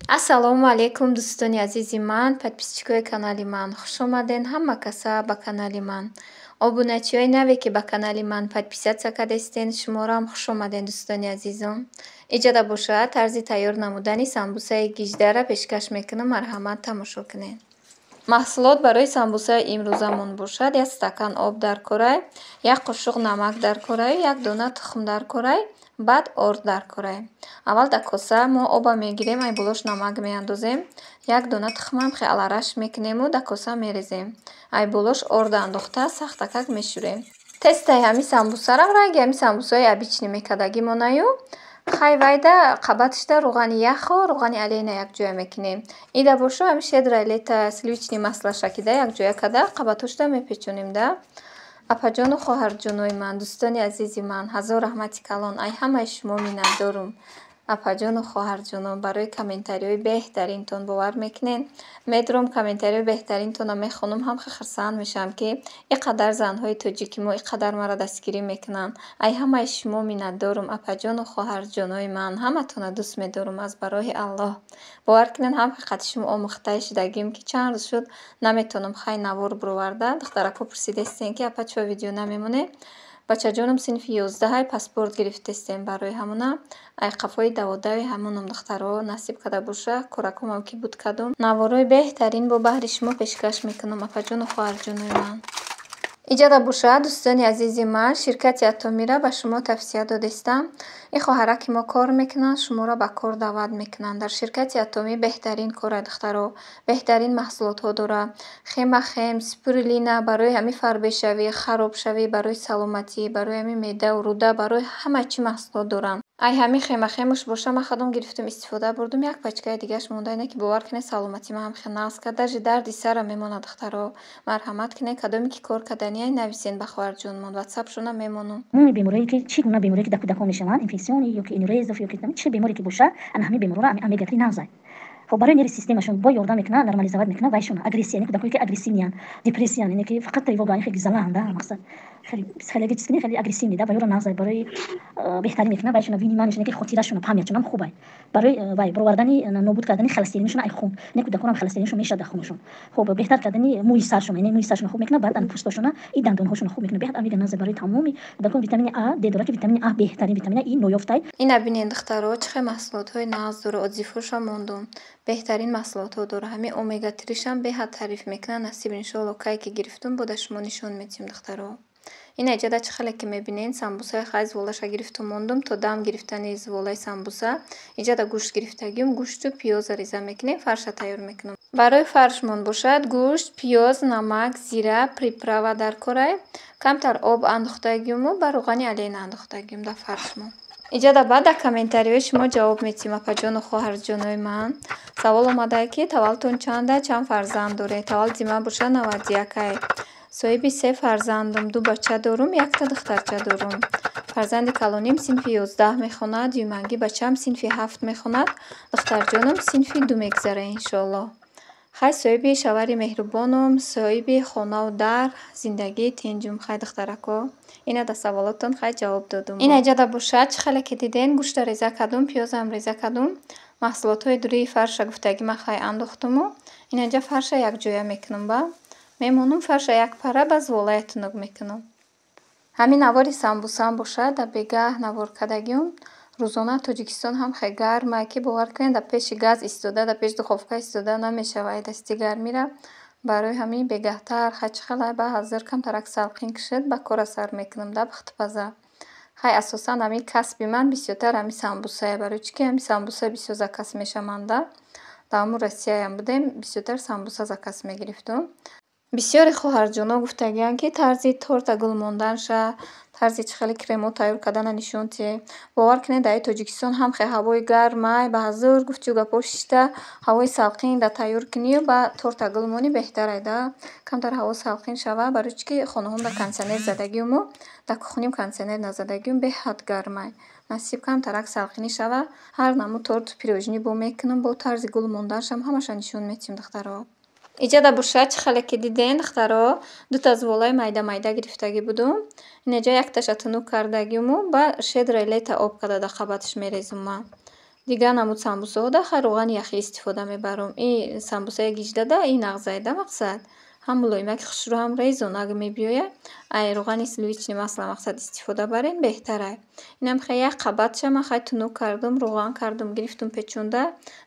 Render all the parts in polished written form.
Ассалому алайкум, дӯстони азизи ман, подписчикои канали ман. Хуш омаден ҳама каса ба канали ман. Обуначиҳои наве, ки ба канали ман подписаться кардестен, шуморо ҳам хуш омаден, дӯстони азизон. Иҷода бошад, тарзи тайёр намудани самбусаи гиждара пешкаш мекунам, марҳамат, тамошо кунед. Маҳсулот барои самбусаи имрӯзамон бошад: як стакан об дар корай, як қошуқ намак дар кораю, як дона тухм дар корай, баъд орд дар корай. Аввал дар коса мо оба мегирем, ай болош намак меандозем, як дона тухмам хе алараш мекунему дар коса мерезем. Ай болош орда андохта, сахтакак мешӯрем. Тестаи ҳами самбусарам ранги ҳами самбусаи обычный мекардагимонаю. Хай, вайда қабатишда рӯғани яху рӯғани олейна якҷоя мекунем. Ида боша, ҳами «Щедрое лето», сливочный маслаша кида якҷоя карда, қабатҳошда мепечонем да. Апаҷону хоҳарҷонои ман, дӯстони азизи ман, ҳазор раҳмати калон, ай ҳамаи шумо миннатдорум. Апаҷону хоҳарҷоно, барои комментариҳои беҳтаринтон. Бовар мекунед, медурам, комментариҳои беҳтаринтонро мехонам, ҳам хурсанд мешавам, ки ин қадар занҳои тоҷики мо ин қадар маро дастгирӣ мекунанд. Ай ҳамаи шумо миннатдорум, апаҷону хоҳарҷонои ман, ҳаматонро дӯст медорам аз барои Аллоҳ. Бовар кунед, ҳам ҳақиқати шумо омӯхтае шудагим, ки чанд рӯз шуд, наметавонам хай навор бироварда. Духтарако пурсидестен, ки апа, чо видео намемонед? Бачаҷонам синфи 11-ай, паспорт гирифтестем, барои ҳамона ай қафои даводави ҳамонам, духтаро. Насиб карда боша, коракомам ки буд кардум, наворои беҳтарин бо баҳри шумо пешкаш мекунам, апаҷону хоҳарҷонои ман. Иҷода бошад, дӯстони азизи ман, ширкати Атомира ба шумо тавсия додестам. Ин хоҳараки мо кор мекунанд, шуморо ба кор даъват мекунанд. Дар ширкати Атомӣ беҳтарин кора, духтаро, беҳтарин маҳсулотҳо дорад. Хемахем, спирулина барои ҳамин фарбешавӣ, харобшавӣ, барои саломатӣ, барои ҳамин меъдаву рӯда, барои ҳама чӣ маҳсулот доранд. Ай ҳамин хемахемуш боша, ман худам гирифтум, истифода бурдум, як пачкаи дигааш монда, ине ки, бовар кунед, саломатӣ ман ҳам хеле нағз кард, даже дарди сарам мемонад, духтаро. Марҳамат кунед, кадоме ки кор карданияй, нависен ба хоҳарҷонмон, ватсапшона мемонам. Умуми беморие, ки чӣ гуна беморие ки дар кӯдакон мешаванд, инфекционный ё ки энурезов, ё ки чӣ беморе ки боша, ана ҳамин беморора омега 3 нағзай. Хоб, барои нервный системашон бо ёрдам мекунад, нормализовать мекунад вайшон. Агрессия, яъне кӯдакое ки агрессивныянд, депрессиян, яъне ки фақат тревога, хеле залаанд да, мақсад, хеле психологически хеле агрессивный да, вайёро нағзай. Барои беҳтарӣ мекунад вайшона, вниманиешон, ки хотирашона, памятшонам хубай. Барои вай баровардани, нобуд кардани холестериншон ай хун, яъне кӯдаконам холестериншон мешавад дар хунашон. Хоб, беҳтар кардани мӯи саршон, яъне мӯи саршона хуб мекунад, баъд пӯстошона и дандонҳошона хуб мекунад. Беҳад омега нағзай барои тамоми кӯдакон. Витамини А, Д дорад, ки витамини А беҳтарин витамина и ноёфтай. Ина бинед, духтаро, чӣ хел маҳсулотҳои нағз дорад. Отзывҳошам мондум, беҳтарин маҳсулотҳо дорад. Ҳамин омега 3-шам беҳад таъриф мекунад. Насиб, иншоалло, кае ки гирифтум, бо да шумо нишон медиҳем, духтаро. Ина иҷода чӣ хеле ки мебинед, самбусаи хай зволаша гирифтум, мондум то дам гирифтани зволаи самбуса. Иҷода гӯшт гирифтагиюм, гӯшту пиёза реза мекунем, фарша тайёр мекунам. Барои фаршмон бошад, гӯшт, пиёз, намак, зира, приправа дар корай, камтар об андохтагиюму ба рӯғани олейна андохтагиюм дар фаршмон. Иҷода баъд дар комментариҳои шумо ҷавоб медиҳем, апаҷону хоҳарҷонои ман. Савол омадае, ки таваллудтон чанда, чанд фарзанд доред? Таваллуди ман бошад 91-ай. Соҳиби се фарзандум, ду бача дорум, якта духтарча дорум. Фарзанди калоним синфи 11 мехонад, дуюмангӣ бачаам синфи ҳафт мехонад, духтарҷонам синфи 2 мегузарад, иншоаллоҳ. Хай, соҳиби шавҳари меҳрубонум, соҳиби хонаву дар, зиндагии тинҷум. Хай, духтарако, ина дар саволотон хай ҷавоб додум. Ина иҷода бошад, чӣ хеле ки диден, гӯшта реза кардум, пиёзам реза кардум, маҳсулотҳои дурии фарша гуфтагӣ ман хай андохтуму ина инҷа фарша якҷоя мекунам, ба мемонум фарша як пара, ба зволая тунук мекунам. Ҳамин навори самбусаам бошад, дар бегаҳ навор кардагиюм. Рӯзона Тоҷикистон ҳам хеле гармае, ки, бовар кунед, дар пеши газ истода, дар пеши духовка истода намешавад ай дасти гармира. Барои ҳамин бегаҳтар хай чӣ хеле ба ҳазир камтарак салқин кушед, ба кора сар мекунам да пухтупаза. Хай, асосан ҳамин касби ман бисёртар ҳамин самбусае, барои чӣ ки ҳамин самбуса бисёр заказ мешаванд да. Дар ҳамун Россияям будем, бисёртар самбуса заказ мегирифтум. Бисёре хоҳарҷоно гуфтагиянд, ки тарзи торта гул монданша, тарзи чӣ хеле кремо тайёр кардана нишон диҳед. Бовар кунед, дар Тоҷикистон ҳам хеле ҳавои гармай, ба ҳазор гуфтию гапҳо шишта, ҳавои салқин да тайёр кунию ба торта гул монӣ беҳтарай да. Камтар ҳаво салқин шава, барои чӣ ки хонаҳом кондитсионер задагиюму дар кухним кондитсионер назадагиюм, беҳад гармай. Насиб, камтарак салқинӣ шава, ҳар намуд торту пирожни бо мекунам, бо тарзи гул монданашам ҳамаша нишон медиҳем, духтаро. Иҷода бошад, чӣ хеле ки диден, духтаро, дута зволаи майда майда гирифтагӣ будум. Инҷа якташа тунук кардагиюму ба «Щедрое лето» об карда дар қабаташ мерезум ман. Дигар намуд самбусаҳода хай равғани яхӣ истифода мебарам. И самбусаи гиҷдада и нағзайда мақсад. Ҳам мулоимаки хушрӯ, ҳам резонак мебиёяд. Ай равғани сливочный масло мақсад истифода барем, беҳтарай. Инам хай як қабатша ман хай тунук кардум, равған кардум, гирифтум, печонда.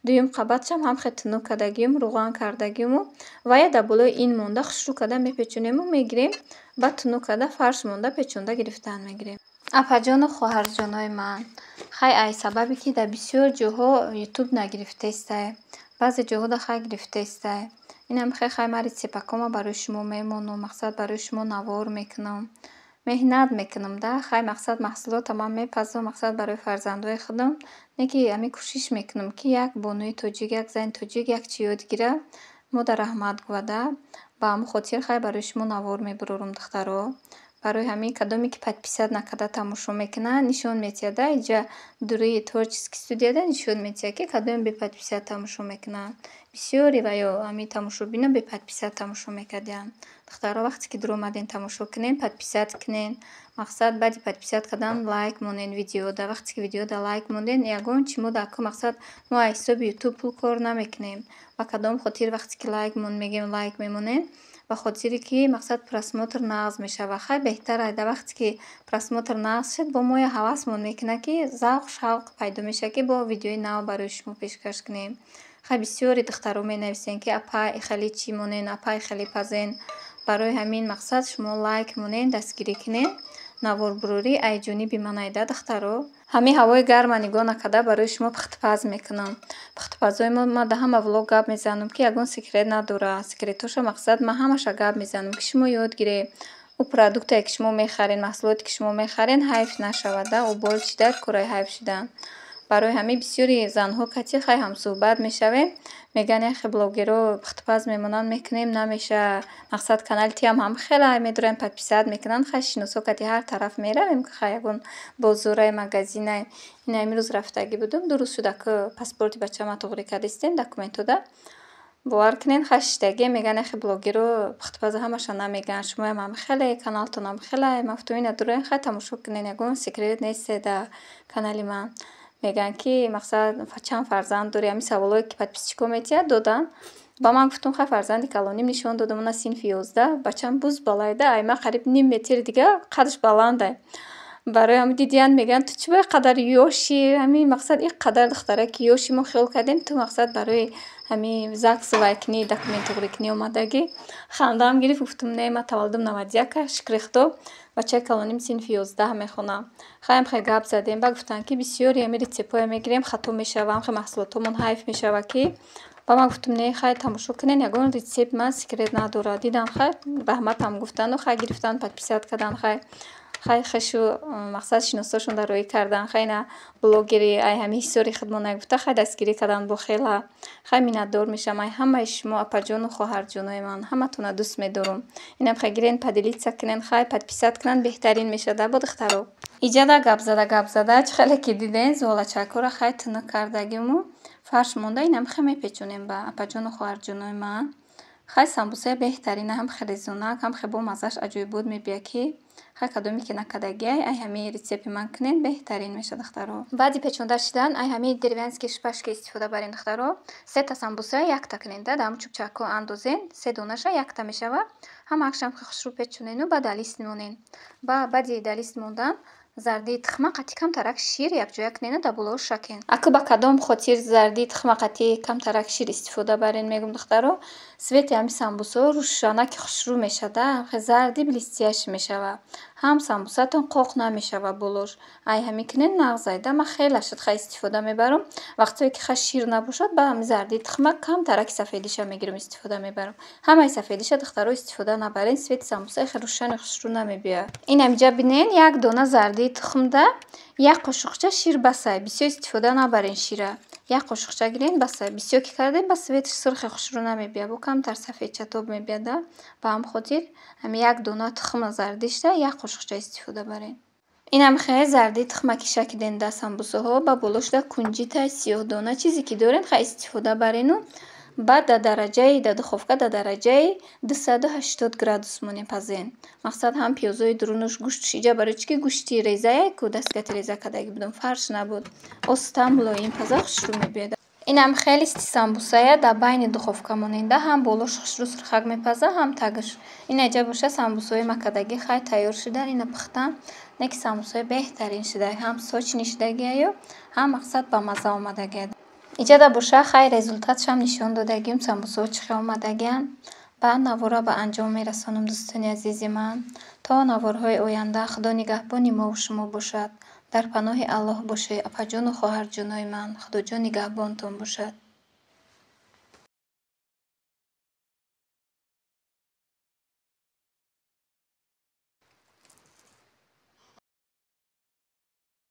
Дуюм қабатшам ҳам хел тунук кардагиюм, равған кардагиюму вая дар болои ин монда хушрӯ карда мепечонему, мегирем, баъд тунук карда фарш монда печонда гирифтан мегирем. Апаҷону хоҳарҷонои ман, хай ай сабабе ки дар бисёр ҷоҳо Ютуб нагирифтаистай, баъзе ҷоҳода хай гирифтаистай. Инам хел хай ман рецептакома барои шумо мемонам, мақсад барои шумо навор мекунам. Меҳнат мекунам да, хай мақсад маҳсулота ман мепазам, мақсад барои фарзандои худам. Не ки ҳамин кӯшиш мекунам, ки як бонуи тоҷик, як зани тоҷик як чӣ ёд гира, мода раҳмат гӯяд да. Ба ҳамон хотир хай барои шумо навор мебурорам, духтаро. Барои ҳамин кадоме ки подписать накарда тамошо мекунад, нишон метиҳад да, инҷа дуруи творческий студияда нишон метиҳад, ки кадоме бе подписать тамошо мекунад. Бисёре ва ё ҳамин тамошобино бе подписать тамошо мекардиянд. Духтаро, вақте ки дуромаден тамошо кунен, подписать кунен. Мақсад баъди подписать кардан лайк монен видеода. Вақте ки видеода лайк монден, ягон чи мо дар ку мақсад мо аз ҳисоби Ютуб пул кор намекунем. Ба кадом хотир вақте ки лайк мон мегӯем, лайк мемонем? Ба хотире ки мақсад просмотр нағз мешавад. Хай беҳтар ай да вақте ки просмотр нағз шуд, бо моя ҳавасмон мекунад, ки завқ, шавқ пайдо мешавад, ки бо видеои нав барои шумо пешкаш кунем. Хай бисёре духтаро менависен, ки апа, ихеле чӣ монен, апа, ихеле пазен. Барои ҳамин мақсад шумо лайк монен, дастгирӣ кунен. Наворбурорӣ ай ҷониби ман айда, духтаро. Ҳамин ҳавои гарма нигоҳ накарда барои шумо пухтупаз мекунам. Пухтупазҳои мо ман дар ҳама влог гап мезанам, ки ягон секрет надорад. Секретҳоша мақсад ман ҳамаша гап мезанам, ки шумо ёд гиред. Ӯ продуктае ки шумо мехарен, маҳсулоте ки шумо мехарен, ҳайф нашавад да, ӯ бол чӣ дар кораи ҳайф шудан. Барои ҳамин бисёри занҳо кати хай ҳамсӯҳбат мешавем, мегӯянд, яхе блогерҳо пухтупаз мемонанд, мекунем, намеша. Мақсад канали тиам ҳам хеле медоранд, подписать мекунанд. Хай шиносо кати ҳар тараф меравем, ки хай ягон бозорай, магазинай. Ина имрӯз рафтагӣ будум, 2 рӯз шуда ки паспорти бачаама туғрӣ кардистем, документҳода. Бовар кунед, хай шиштагӣ мегӯянд, яхе блогерҳо пухтупаза ҳамаша намегӯянд. Шумоям ҳам хеле каналтонам хеле. Ман гуфтам, ина дуроен, хай тамошо кунед, ягон секрет несте дар канали ман. Мегӯянд, ки мақсад чанд фарзанд дорӣ, ҳамин саволҳое ки подписчикҳо метиҳад, доданд. Ба ман гуфтум, хай фарзанди калоним нишон додам, она синфи 11, бачам буз балайда, ай ман қариб ним метр дига қадаш баландай. Барои ҳамин дидиянд, мегӯянд, ту чӣ ба қадар ёши, ҳамин мақсад ин қадар духтараки ёши мо хиёл кардем, ту мақсад барои ҳамин ЗАГС вайкунӣ, документ туғрӣ кунӣ омадагӣ. Хандаам гирифт, гуфтум, не, ман таваллудам 91-а, шукри Худо, бачаи калоним синфи 11 мехонад. Хайам хел гап задем, баъд гуфтанд, ки бисёри ҳамин рецептҳое мегирем, хато мешава, ҳамхел маҳсулотҳомон ҳайф мешава, ки ба ман гуфтум, не, хай тамошо кунед, ягон рецепт ман секрет надорад. Дидам, хай раҳматам гуфтанду хай гирифтанд, подписать карданд, хай хешу мақсад шиносошонро роӣ карданд. Хай ина блогери ай ҳамин ҳисори худмон гуфта, хай дастгирӣ карданд бо хела. Хай миннатдор мешавам ай ҳамаи шумо, апаҷону хоҳарҷонои ман, ҳаматонро дӯст медорам. Инам хай гирен, поделиться кунен, хай подписать кунанд, беҳтарин мешавад бо духтаро. Иҷада гап зада, гап зада, чӣ хеле ки диден, зуолачакҳоро хай тунук кардагиму фарш монда, инам хай мепечонем ба апаҷону хоҳарҷонои ман. Хай самбусаи беҳтарина, ҳам хеле зунак, ҳам хеле бо маззааш аҷоибот мебиёяд, ки хай кадоме ки накардагиай, ай ҳамин рецепти ман кунед, беҳтарин мешавад, духтаро. Баъди печонда шидан ай ҳамин деревянский шпажка истифода барен, духтаро. Сета самбуса якта кунед да, дар ҳамун чӯбчакҳо андозен, се донаша якта мешавад. Ҳамаашам хушрӯ печонену баъд дар лист монен. Баъди дар лист мондан зардии тухма қати камтарак шир якҷоя кунену дар болоаш шакен. Аку ба кадом хотир зардии тухма қати камтарак шир истифода барен, мегӯм, духтаро? Цвети ҳамин самбусаҳо рӯшанаки хушрӯ мешавад, зарди блестящий мешавад. Ҳам самбусатон қоқ намешавад болош. Ай ҳамин кунед, нағз айда. Ман хеле шуд хай истифода мебарам. Вақтое ки хай шир набошад, ба ҳамин зардии тухма камтараки сафедиша мегирам, истифода мебарам. Ҳамаи сафедиша, духтаро, истифода набарен, цвети самбусаи хеле рӯшани хушрӯ намебиёяд. Ин ҳаминҷа бинен, як дона зардии тухмда як қошуқча шир басай. Бисёр истифода набарен шира. Як қошуқча гирен, басай. Бисёр ки кардем, ба цветаш сурхи хушрӯ намебиёяд, бо камтар сафедча тоб мебиёяд. Ба ҳамин хотир ҳамин як дона тухма зардишта як қошуқча истифода барен. Инам хеле зардии тухма ки шакиден дар самбусаҳо, ба болошда кунҷита, сиёҳдона, чизе ки дорен, хай истифода барену. Баъд дар дараҷаи дар духовка дар дараҷаи 280 градус монем пазен. Мақсад ҳам пиёзои дурунаш гӯштш иҷа барои чӣ ки гӯшти резае ку дасткати реза кардагӣ будам, фарш набуд. Оста мулоим паза, хушрӯ мебиёяд. Инам хеле листи самбусая дар байни духовка моненда, ҳам болош хушрӯ сурхак мепаза, ҳам тагаш. Ина иҷа боша самбусаҳои макардагӣ хай тайёр шудан, ина пухтан. Не ки самбусаҳои беҳтарин шуда, ҳам сочный шудагиаю, ҳам мақсад ба мазза омадагиа. Иҷада боша хай результатшам нишон додагим, самбусаҳо чӣ хел омадагианд. Баъд навора ба анҷом мерасонам, дӯстони азизи ман. То наворҳои оянда Худо нигаҳбони мову шумо бошад. Дар паноҳи Аллоҳ бошед, апаҷону хоҳарҷонои ман. Худоҷон нигаҳбонтон бошад.